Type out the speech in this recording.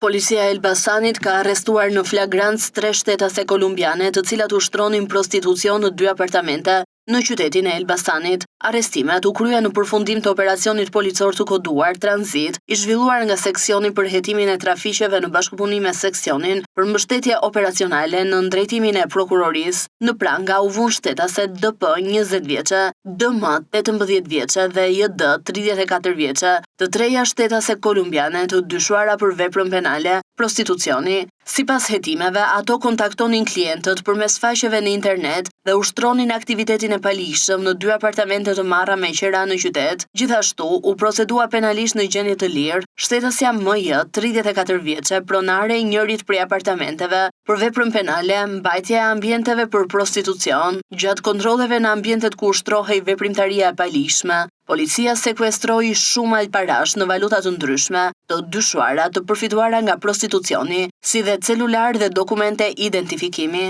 Policia e Elbasanit ka arrestuar në flagrancë tre shtetase kolumbiane të cilat ushtronin prostitucion në dy apartamente në qytetin e Elbasanit. Arrestimet u kryen në përfundim të operacionit policor të koduar Tranzit, i zhvilluar nga seksioni për hetimin e trafiqeve në bashkëpunim me seksionin për mbështetje operacionale nën drejtimin e prokurorisë. Në pranga u vunë shtetaset DP 20 vjeçe, DM 18 vjeçe dhe JD 34 vjeçe, të treja shtetase kolumbiane të dyshuara për veprën penale prostitucioni. Sipas hetimeve, ato kontaktonin klientët përmes faqeve në internet dhe ushtronin aktivitetin e paligjshëm në dy apartamente të marra me qera në qytet. Gjithashtu, u procedua penalisht në gjendje të lirë shtetasja MJ, 34 vjeçe, pronare e njërit prej apartamenteve, për veprën penale mbajtja e ambienteve për prostitucion. Gjatë kontrolleve në ambientet ku ushtrohej veprimtaria e paligjshme, Policia sekuestroi shuma parash në valuta të ndryshme, të dyshuara të përfituara nga prostitucioni, si dhe celular dhe dokumente identifikimi.